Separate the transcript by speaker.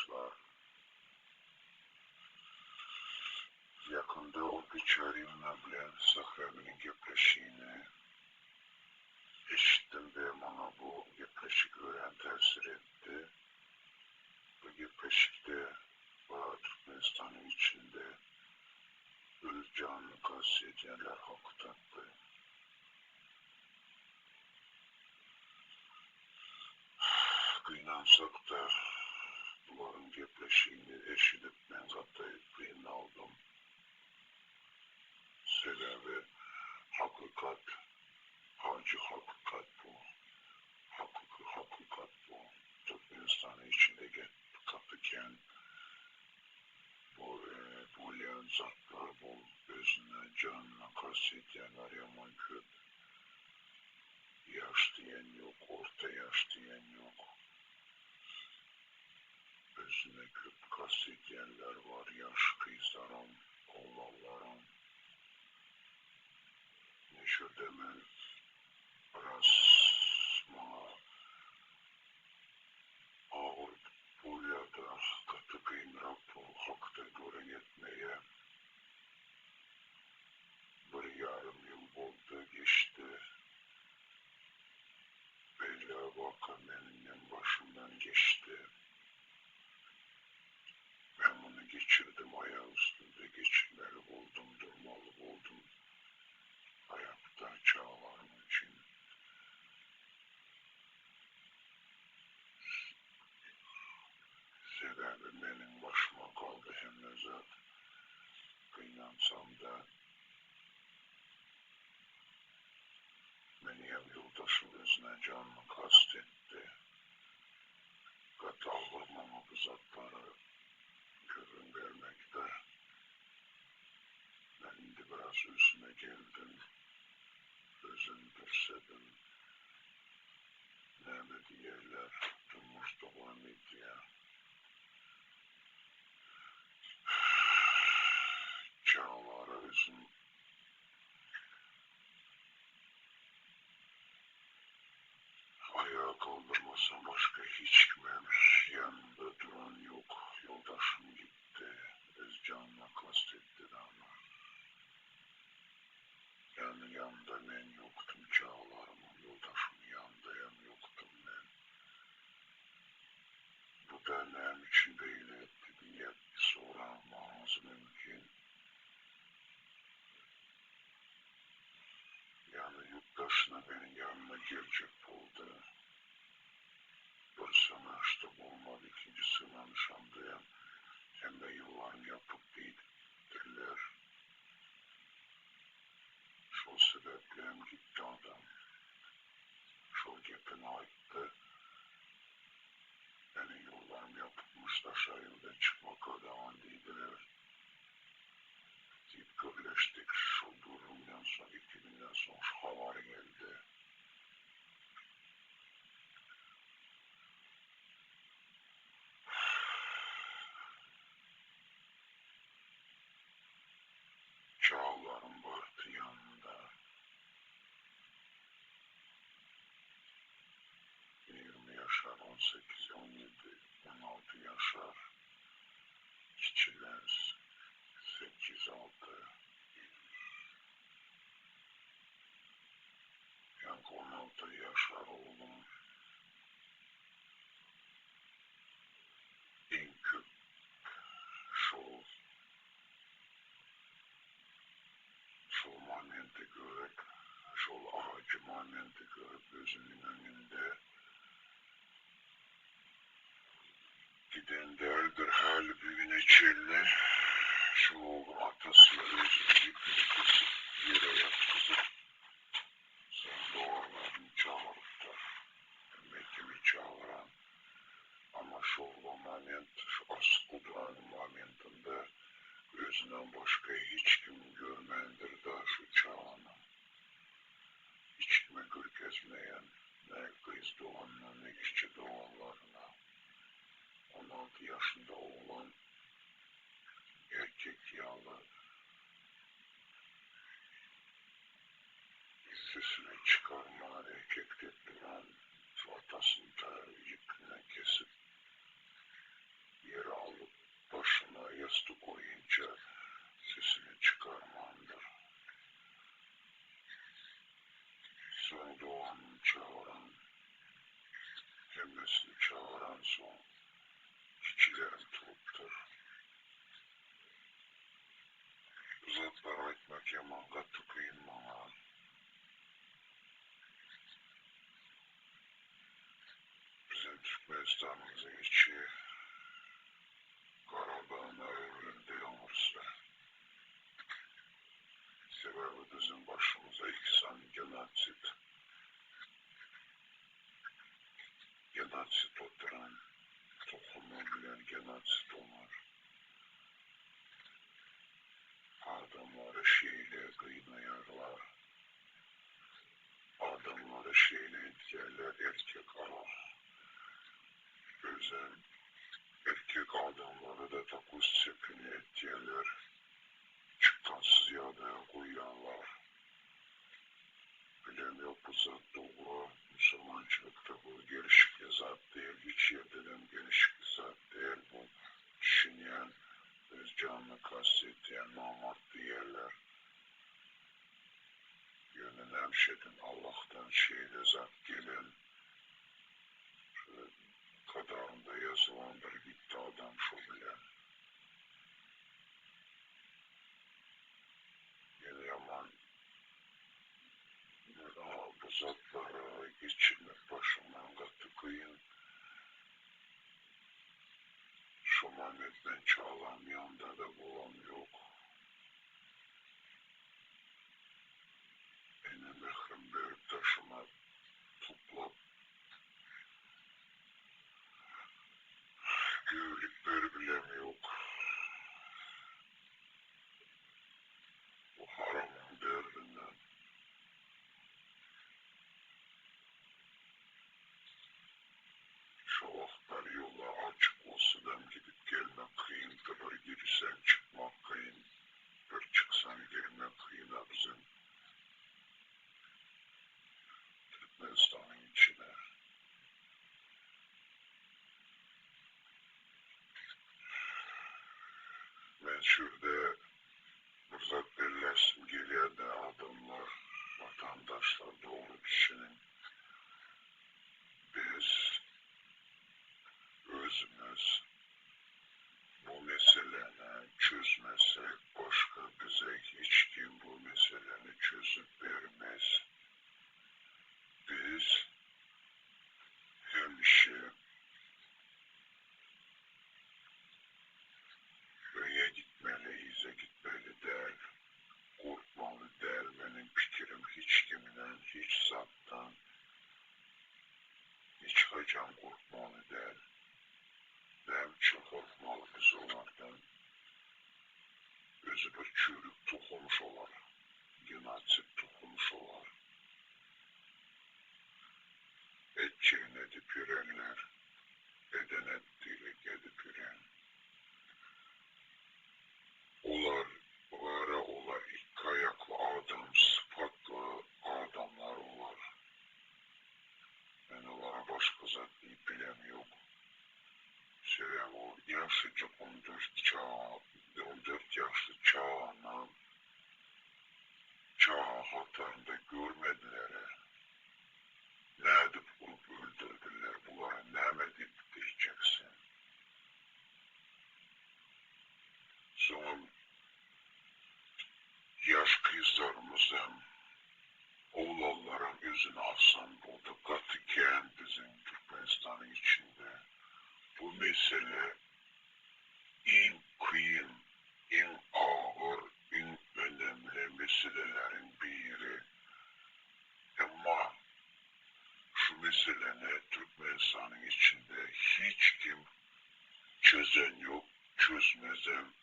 Speaker 1: Gardaşlar! Ýakynda o biçäre bilen Sähragülüň gepleşigini eşitdim we maňa bu gepleşik örän täsir etdi. Bu gepleşikde bar Türkmenistanyň içinde öz janyny kast edýänler hakydapdy. Gynansak-da, bularyň gepleşigini eşidip men gaty gynaldym. Sebäbi hakykat ajy hakykat bu. Hakyky hakykat bu. Türkmenistanyň içinde gaty kän bolýan zatlar bu. Özüne janyna kast edýänler ýaman köp. Ýaş diýen ýok, orta ýaş diýen ýok. Özüne köp kast edýänler bar, ýaş gyzlaram, oglanlaram. Neşirde men biraz maňa agyr bolýada, gaty kynrak bu hakda gürrüň etmege. Bir ýarym ýyl boldy, geçdi. Beýle waka meniňem başymdan geçdi. Men muny geçirdim, aýak üstünde geçirmeli boldum, durmaly boldum aýakda çagalarym üçin. Sebäbi meniň başyma galdy hemme zat. Gynansam-da, meniňem ýoldaşym özüne janyny kast etdi. Gaty agyr maňa bu zatlary gürrüň bermek-de. Men indi biraz özüme geldim. Özüm dürsedim. Näme diýerler, durmuş dowam edýär. Çagalara özüm aýaga galdyrmasam başga hiç kimem ýanymda duran ýok. Ýoldaşym gitdi, öz janyna kast etdi dana. Ýany ýanynda men ýokdum çagalarymyň ýoldaşymyň ýanyndaýam ýokdum men. Bu-da näme üçin beýle etdi diýip soramagyňyz mümkin. Ýany ýurtdaşyna meniň ýanyma geljek boldy. Bir synanyşda bolmady, ikinji synanyşandaýam hemme ýollaryň ýapyk diýipdirler. Şol sebäplem gitdi adam. Şol gepini aýtdy. Meniň ýollarym ýapykmyş, daşary ýurda çykmak gadagan diýdiler. Diýip gürleşdik. Şol gürrüňden soň, iki günden soň şu habar geldi. Çagalarym bardy ýanymda. 20 ýaşar, 18, 17, 16 ýaşar. Kiçiler 8, 6. Ýaňky 16 ýaşar oglum. Iň köp şol şol momenti görüp, şol ajy momenti görüp özümiň öňünde giden däldir häli bugüne çenli şol oglum atasy özüniň ýüpüni kesip ýere ýatgyzyp soň doganlaryny çagyrypdyr. Hemme çagyran. Amma şol moment, şu asykly duran momentinde özünden başga hiç kim görmändir-da şu çagany. Hiç kime görkezmeýän, ne gyz doganyna, ne kiçi doganlaryna. 16 ýaşynda oglan erkek ýaly sesini çykarman erkek dek duran şu atasyny ta ýüpünden kesip ýere. enesini çagyransoň kiçilerim turupdyr. Bu zatlary aýtmak ýaman gaty kyn maňa. Biziň Türkmenistanymyzyň içi gara gana öwrüldi aňyrsy. Sebäbi biziň başymyza iki sany genosid genosid oturan tohumy bilen genosid olar. Adamlary şeýle gynaýarlar. Adamlary şeýle edýärler erkek özem erkek adamlary-da takoý stepeni etýärler çykgynsyz ýagdaýa goýýarlar. Bilemok bu zat dogry musulmançylykda bu gelşikli zat däl hiç ýerdenem gelşikli zat däl bu düşünýän öz janyna kast edýän namart diýerler. Ýöne nämşedin Allahdan şeýle zat gelen şu kadarynda ýazylandyr gitdi adam şo bilen. Ýöne ýaman bu zatlary geçirmek başymdan gaty kyn. Şo moment men çagalam ýanynda-da bolam ýok. Ene mährim berip daşyma toplap göwlik beribilem ýok. Bu haramyň derdinden. Şo wagtlar ýola açyk bolsadam gidip gelmek kyndy, bir girseň çykmak kyn, bir çyksaň girmek kyna biziň Türkmenistanyň içine. Men şürde bir zat belläsim gelýärde adamlar, watandaşlar dogry düşüniň. Biz özümiz bu meseläni çözmesek başga bize hiç kim bu meseläni çözüp bermez. Biz hemişe öňe gitmeli yza gitmeli däl. Gorkmaly däl meniň pikirim hiç kimden hiç zatdan hiç haçan gorkmaly däl. Näme üçin gorkmaly biz olardan? Özi bir çüýrük tohum şolar. Genotsid tohum şolar. Etjegini edip ýörenler, eden etdilik edip ýören. Olar gara olar ikki aýakly adam sypatly adamlar olar. Men olara başga zat diýip bilem ýok. Sebäbi ol ýaşajyk on dört çaga on dört ýaşly çaganam çaga hatarynda görmedilerä. Nädip urup öldürdiler bulara näme diýip diýjeksin. Soňam ýaş gyzlarymyzam, oglanlaram özüni asan boldy. Gaty kän biziň Türkmenistanyň içinde bu mesele iň kyn, iň agyr, iň önemli meseleleriň biri. Emma şu meseleni Türkmenistanyň içinde hiç kim çözen ýok, çözmezem.